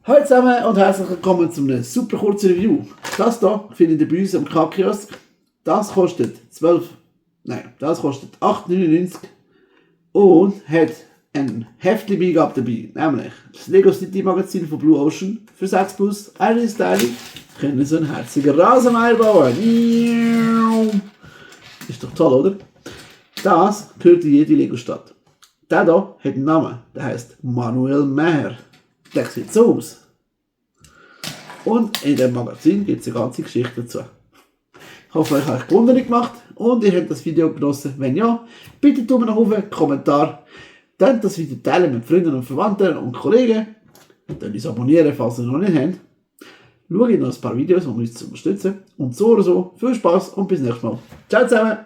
Hallo zusammen und herzlich willkommen zu einem super kurzen Review. Das hier findet ihr bei uns am K-Kiosk. Das kostet 8,99 und hat ein Heftchen-Beigabe dabei, nämlich das Lego City Magazin von Blue Ocean für 6 Plus, eine Styling, können so einen herzigen Rasenmäher bauen. Ist doch toll, oder? Das gehört in jede Lego-Stadt. Der hier hat einen Namen, der heißt Manuel Mäher. Der sieht so aus. Und in dem Magazin gibt es eine ganze Geschichte dazu. Ich hoffe, euch hat es Wunder gemacht und ihr habt das Video genossen. Wenn ja, bitte Daumen nach oben, Kommentar. Dann das Video teilen mit Freunden und Verwandten und Kollegen. Dann uns abonnieren, falls ihr noch nicht habt. Schaut noch ein paar Videos, um uns zu unterstützen. Und so oder so, viel Spaß und bis nächstes Mal. Ciao zusammen!